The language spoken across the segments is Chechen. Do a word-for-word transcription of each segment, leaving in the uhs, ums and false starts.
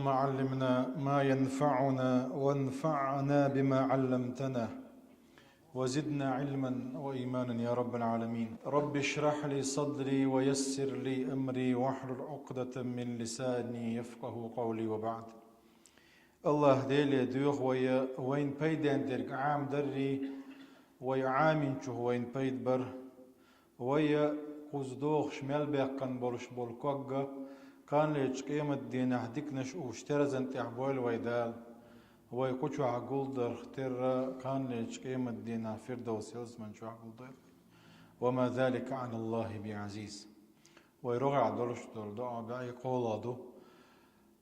علمنا ما ينفعنا وانفعنا بما علمتنا وزدنا علما وإيمانا يا رب العالمين. رب اشرح لي صدري ويسر لي أمري واحلل عقدة من لساني يفقه قولي وبعد. Аллаха Деле доьху вай, вайна пайден дерг Ӏамадаррий, вай Ӏаминчух вайна пайда бар. Вай кхуза дохуш мел баьккхина болуш болу ког, кханлерчу къематдийнахь диканаш уьш терзан тӀехь бойла вай Дала. Вай кху чохь гулдарх терра кханлерчу къематдийнахь Фирдовс ялсаман чохь гулдойла. وما ذلك على الله بعزيز. Вай рогӀехь долуш долу доӀа бӀе кхоалгӀа ду.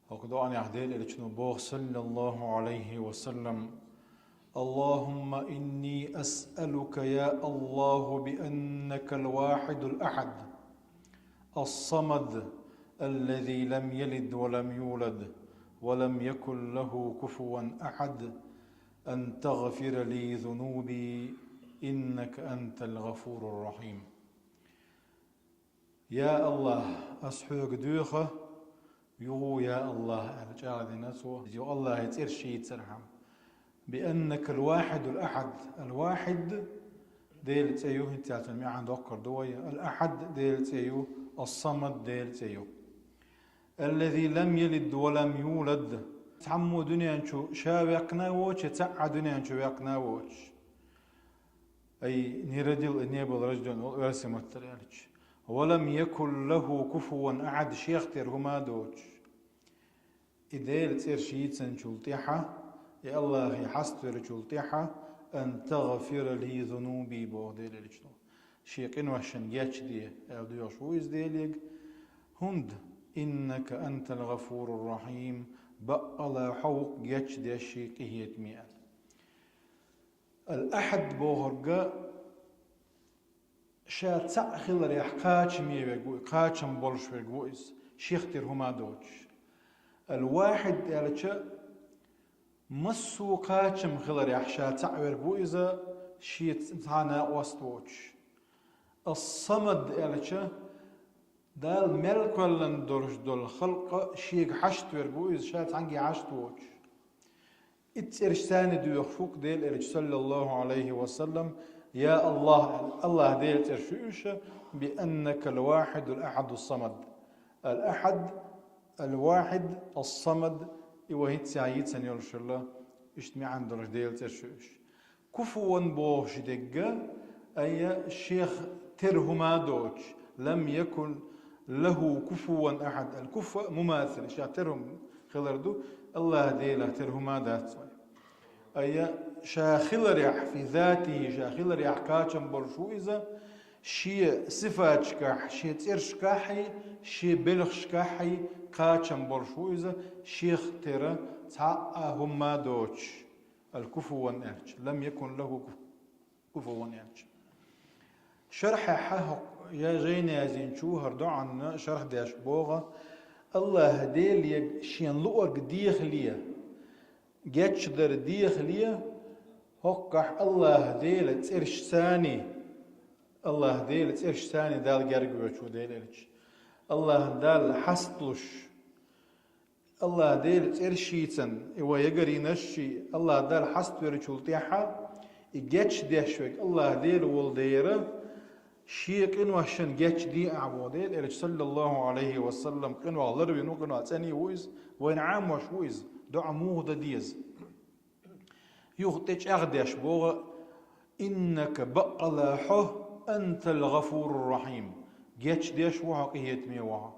ХӀокху доӀанехь Делан Элчано боху, саллаллаху Ӏалайхи ва саллам: اللهم إني أسألك يا الله بأنك الواحد الأحد الصمد الذي لم يلد ولم يولد ولم يكن له كفوا أحد أن تغفر لي ذنوبي إنك أنت الغفور الرحيم. Я Аллах, ас хьоьга доьху, юха я Аллах аьлла чӀагӀдина цо, йо Аллахьан цӀераш йийцархьама. بأنك الواحد الأحد. Ал-Вахьид Делан цӀе ю, хӀинца цуьнан маьӀна доккхур ду вай. Ал-Ахьад Делан цӀе ю, Ас-Самад Делан цӀе ю. الذي لم يلد ولم يولد. Цхьаммо дуьнен чу ша ваьккхина а воцуш, цхьа а дуьнен чу ваьккхина а воцуш. أي не родил и не был рождён, оьрсийн маттара аьлча. ولم يكن له كفوا أحد, шех тера хӀума а доцуш. И Делан цӀераш йийцинчул тӀаьхьа, и Аллахе хьаставеллачул тӀаьхьа, أن تغفر لي ذنوبي, боху Делан Элчано. Шен къиношна гечде аьлла доьхуш ву иза Делега. ХӀунда, إنك أنت الغفور الرحيم, баккъала хьо ву-кх гечдеш, къинхетаме аьлла. Ал-Ахьад бохург ша цхьаъ хиларехь кхачаме верг ву, кхачам болуш верг ву иза, шех тера хӀума доцуш. Ал-Вахьид аьлча, массо а кхачам хиларехь ша цхьаъ верг ву иза, шен цхьа а накъост воцуш. Ас-Самад аьлча, Дала мел кхоьллина долуш долу халкъ шега хьашт верг ву иза, ша цхьаьнгге хьашт воцуш. Итт цӀераш царна доьхуш ву-кх Делан Элча, саллаллаху Ӏалайхи ва саллам, я Аллах, Аллах Делан цӀераш ю уьш, بأنك الواحد الأحد الصمد. Ал-Ахьад, Ал-Вахьид, Ас-Самад, и вай хӀинца йийцина йолуш йолу, иштта маьӀна долуш Делан цӀераш ю уьш. Куфуван бохуш дерг, айя шех тера хӀума доцуш, لم يكن له كفوا أحد, ал-куфу мумасил, шех тера хӀума хилар ду, Аллах Делах тера хӀума дац вай. Айя ша хиларехь, في ذاته, ша хиларехь кхачам болуш ву иза, шен сифаташкахь, шен цӀерашкахьий, шен белхашкахьий кхачам болуш ву иза, шех тера цхьа а хӀума доцуш. Ал-куфуван аьлча, لم يكن له كفوا аьлча. Шархьехь хӀокху я жайна яздинчу хӀара доӀанна шарх деш боху, Аллаха Деле шен луург дехале, гечдар дехале, хӀокхахь Аллаха Делан цӀераш царна, Аллаха Делан цӀераш царна Далла герга воьду Делан Элча. Аллаха Далла хьасталуш, Аллаха Делан цӀераш йийцина, и вай ягарийнаш а, Аллаха Далла хьаставеллачул тӀаьхьа, и гечдеш верг Аллаха Дела волу дера, шен къиношна гечде ахь боху Делан Элча, саллаллаху Ӏалайхи ва саллам, къинойх ларвина ву, къинойх цӀена ву иза, вайна Ӏамош ву иза, доӀа муха дан деза. Юха тӀе чӀагӀдеш боху, إنك, баккъала хьо, أنت الغفور الرحيم, гечдеш ву хьо, къинхетаме ву хьо.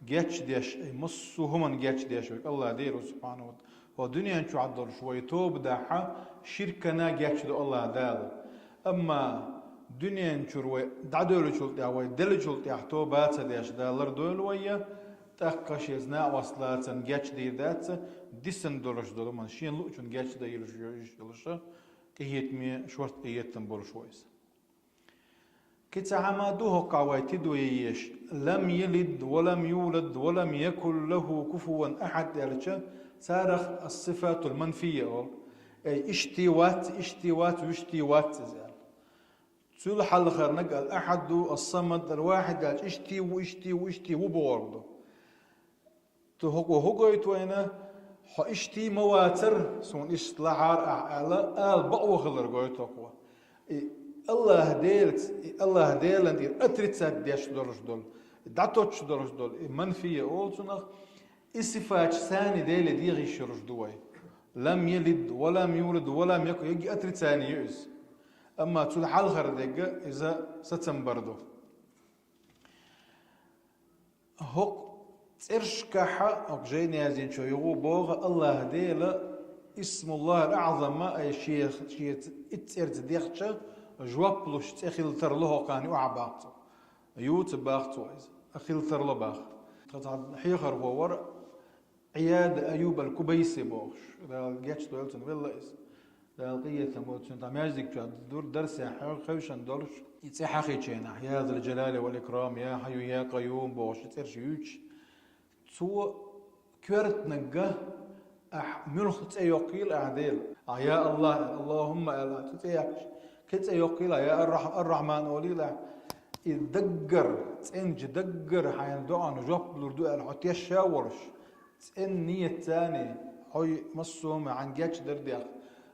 Гечдеш, ай, массо а хӀуманна гечдеш верг Аллах Дела ву, субхьанаху ва тааля. ХӀокху дуьнен чохь долуш вай тоба дахь, ширкана гечдо Аллах Дала. Амма дуьнен чуьра вай дӀадевллачул тӀаьхьа, вай деллачул тӀаьхьа тоба а ца деш, Дала лардойла вай, тӀаккха шеца накъост лацарна гечдийр дац, дисина долуш долу хӀуманна шен луучунна гечдан йолуш йолуша, къинхетаме, шорта къинхетам болуш ву иза. Кхин цхьа хӀума ду хӀокхахь вай тидаме езаш: لم يلد ولم يولد ولم يكن له كفوا أحد аьлча, царах ас-сифатул манфийя олу. Ай, иштта вац, иштта вац, вуьшта вац иза аьлла. Цул хьалхарниг ал-Ахьад ду, ас-Самад, ал-Вахьид аьлча, иштта ву, иштта ву, иштта ву бохург ду. Ту хӀокхо хӀу гойту вайна, хьо иштта ма вацар, суна иштта лахьар ахь аьлла, ала бакъо хилар гойту хӀокхо. И АллахӀ Делаца, и АллахӀ Делан тӀера отрицать деш долуш долу, дӀатоттуш долуш долу, и манфия олу цунах, и сифаташ царна Деле дехийш йолуш ду вай. Лам ялид, ва лам юлад, ва лам якун, яги отрицание ю иза. Амма цул хьалхара дегга иза сацам бар ду. ХӀокху цӀершкахьа, хӀокху жайна яздинчо юха боху, АллахӀ Дела, Исмуллахил АӀзама, ай шех, шеца итт цӀерца дехча, жоп луш цӀе хила тарло хӀокхарна юкъахь боху цо. Юца боху цо иза, а хила тарло боху. Тхан цхьа хьехархо вара, Ӏияд Аюб ал-Кубайси бохуш, Дала гечдойла цунна, велла иза. Дала къинхетам бойла цунна, тхан маьждиг чохь дур дарсехь хьо-, хевшина долуш, и цӀе хьахийча хенахь, «Я Зал Джалали вал Икрам, я Хьайю, я Къайюм» бохуш, и цӀераш юьйцуш. Цо коьртаниг, ахь муьлхха цӀе йоккхийла ахь Дела. Ахь «Я АллахӀ», «АллахӀумма» аьлла, цу цӀе яьккхича, кхин цӀе йоккхийла ахь, «Я Ар-Рахь-, Ар-Рахьман» олийла ахь. И даггара, цӀеначу даггара хьайна доӀана жоп лур ду аьлла, хьо тешша а волуш, цӀена нийятца а, хьо массо а хӀума хьайна гечдар дех,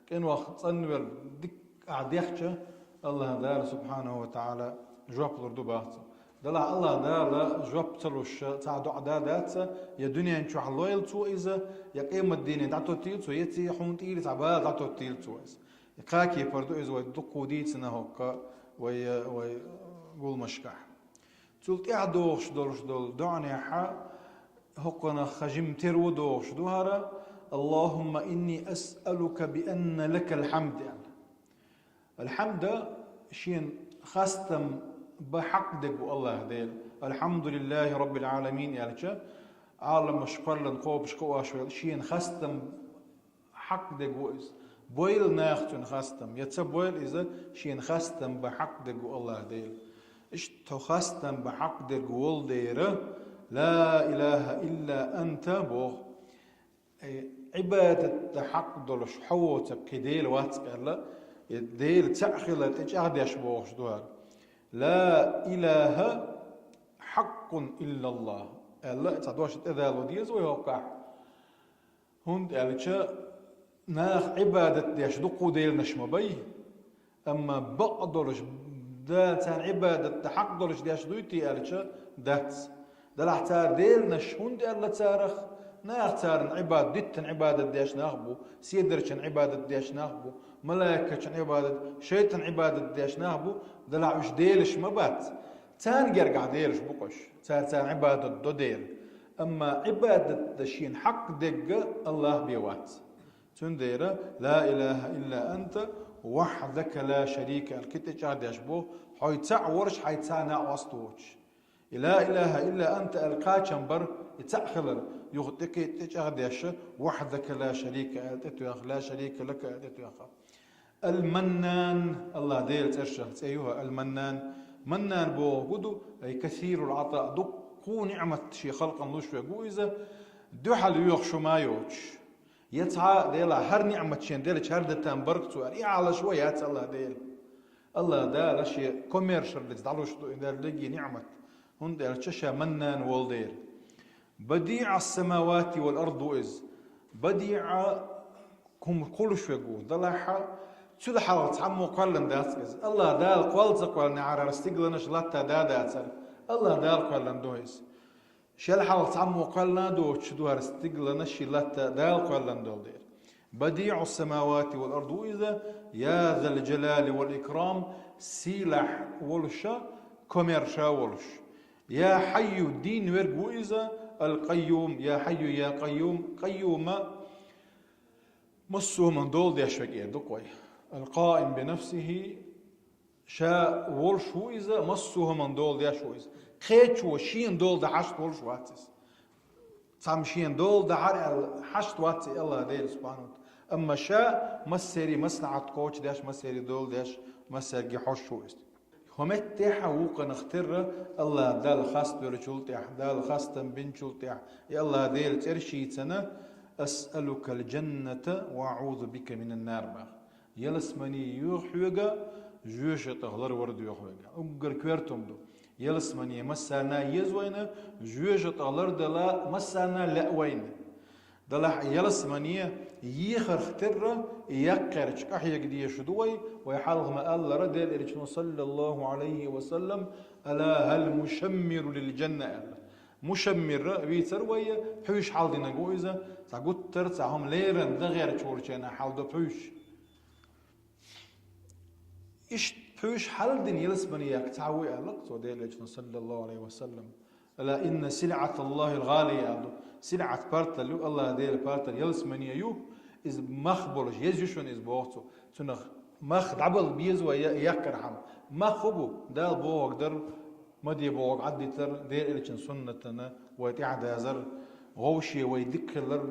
къинойх цӀанвелла дика ахь дехча, АллахӀ Дала, субхьанаху ва таӀала, жоп лур ду боху цо. Делахь АллахӀ Дала жоп ца луш цхьа доӀа дан дац, я дуьнен чохь лойла цо иза, я къематдийне дӀатоттийла цо, я цхьа хьуна тӀера цхьа бала дӀатоттийла цо иза. И кхаа кепара ду иза вай дуккха дийцина хӀокху вай, вай гуламашкахь. Цул тӀаьхьа догӀуш долуш долу доӀанехь хӀокхунах хажим тера ву догӀуш ду хӀара: «Аллахумма инни асъалука би анна лакал хьамд», аьлла. Алхьамда шена хастам бан хьакъ дерг ву АллахӀ Дела. «Алхьамдулиллахи Раббил Ӏаламин» аьлча, Ӏаламаш кхоьллина кхобуш кхоош велла, шена хастам хьакъ дерг ву иза. Бойла наха цуьнан хастам, я ца бойла иза, шена хастам бан хьакъ дерг ву АллахӀ Дела. Иштта тхо хастам бан хьакъ дерг волу дера, «Ла илаха илла анта» боху. Э, Ӏибадат дан хьакъ долуш хьо воцург кхин Дела вац аьлла, э, Дела цхьаъ хилар тӀечӀагӀдеш бохуш ду хӀара. «Ла илаха хьаккъун иллаллах» аьлла, цхьа дош тӀедало деза вай хӀокхахь. ХӀунда аьлча наха Ӏибадат деш дуккха деланаш ма бай, амма бакъдолуш, Дала царна Ӏибадат дан хьакъ долуш деш дуй те аьлча, дац. Делахь цара деланаш хӀунда аьлла царах? Наха царна Ӏибадат, диттан Ӏибадат деш нах бу, седарчан Ӏибадат деш нах бу, малайкачан Ӏибадат, шайтан Ӏибадат деш нах бу, делахь уьш делаш ма бац. Царна гергахь делаш бу-кх уьш, цара царна Ӏибадат до дела. Амма Ӏибадат дан шена хьакъ дерг АллахӀ бен вац. Цундела «Ла илаха илла анта вахьдака ла шарика» аьлла, кхин тӀечӀагӀдеш бу, хьо цхьаъ волуш, хьайн цхьа а накъост воцуш. И «Ла илаха илла анта» аьлла кхачам бар, и цхьаъ хилар, юха тӀе кхин тӀечӀагӀдеш, «вахьдака ла шарика» аьлла тӀетоьхна, «ла шарика лака» аьлла тӀетоьхна. Ал-Маннан, АллахӀ Делан цӀерашах цӀе ю хӀара Ал-Маннан. Маннан бохург хӀун ду? Ай касирул Ӏата, дуккха ниӀмат шен халкъана луш верг ву иза, дуьхьал йоьхуш хӀума йоцуш. Я цхьа а, Дела, хӀара ниӀмат шена делча, хӀара дан там бар-кх цо аьлла, и Ӏалаш ван яц АллахӀ Дела. АллахӀ Дала шен коммершаллица дӀалуш ду и дерриге ниӀмат, хӀунда аьлча ша Маннан волу дела. «БадиӀас-самавати вал ард» ву иза. БадиӀа хӀума кхуллуш верг ву, делахь а, цул хьалха цхьаммо кхоьллина дац иза. АллахӀ Дала кхолла ца кхоьллинехьара, стигланаш, латта да дацара. АллахӀ Дала кхоьллина ду иза. Шел хьалха цхьаммо кхоьллина а доцуш ду хӀара стигланаш, и латта Дала кхоьллина долу дела. «БадиӀус-самавати вал ард» ву иза, «Я Зал Джалали вал Икрам», сийлахь волуша, коммерша волуш. «Я Хьайю», дийна верг ву иза, «Ал-Къайюм», «Я Хьайю, я Къайюм», Къайюма, массо а хӀуманна дола деш верг эр ду-кх вай. «Ал-Къаим би нафсихи», ша волуш ву иза, массо а хӀуманна дола деш ву иза. Кхечо шена дола дан хьашт волуш вац иза. Цхьамма шена дола дахьара аьлла хьашт вац и АллахӀ Дела субхьанаху ва таӀала. Амма ша массерий маслахьат кхочушдеш, массерий дола деш, массаьрга хьожуш ву иза. ХӀокху меттехь а вукхунах терра, АллахӀ Далла хастам бинчул тӀаьхьа, Далла хастам бинчул тӀаьхьа, и АллахӀ Делан цӀераш йийцина: «Асъалукал джанната ва аӀузу бика минан нар», боху. Ялсамани йоьху хьоьга, жоьжахатех ларвар доьху хьоьга. Уггар коьрта хӀума ду. Ялсамане массарна еза вайна, жоьжахатӀа лардала массарна лаьа вайна. Делахь ялсамане ехарх терра, яккхарча къахьега дезаш ду вай, вай хьалха ма-аллара, Делан Элчано, саллаллаху Ӏалайхи ва саллам: «Ала хӀал мушаммиру лил жанна», аьлла. Мушаммир вийцар вай, пхьуьйш хьалдинарг ву иза, цхьа гуттар а цхьа хӀума леррина дан гӀерташ волчарна хьалдо пхьуьйш. Иштта пхьуьйш хьалдина ялсамане яккха цхьа ву аьлла цо, Делан Элчано, саллаллаху Ӏалайхи ва саллам. «Ала инна силӀаталлахил гӀалия», аьлла. СилӀат партал ю, АллахӀ Делан партал ялсамане ю, иза мах болаш, еза ю шуна иза, боху цо. Цунах мах дӀабала беза вай я-, яккхархьама. Мах хӀун бу? Дала бохург дар, ма де бохург Ӏадитар, Делан Элчан суннатана вай тӀаьхьадазар, вовше вай дика хилар.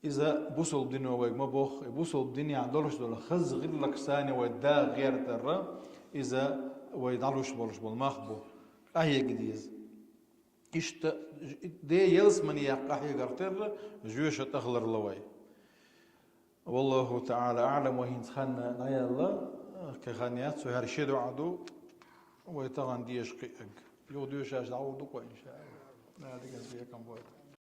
Иза бусалба дино вайга ма бохху, и бусалба динехь долуш долу хаза гӀиллакхаш санна вай дагӀа гӀертарра, иза вай дӀалуш болуш болу мах бу. Къахьега деза. Иштта Дела ялсамане яккха къахьегарх терра, жоьжахатӀа ларла вай. Валлаху таӀала аӀлам, вай хӀинца хан дӀаяьлла, кхин хан яц, цу хӀара ши доӀа ду, вай тахана дезаш кхиънарг. Юха доьшуш дӀагӀур ду-кх вай, иншаАллахӀ. Дика, бекхам бойла.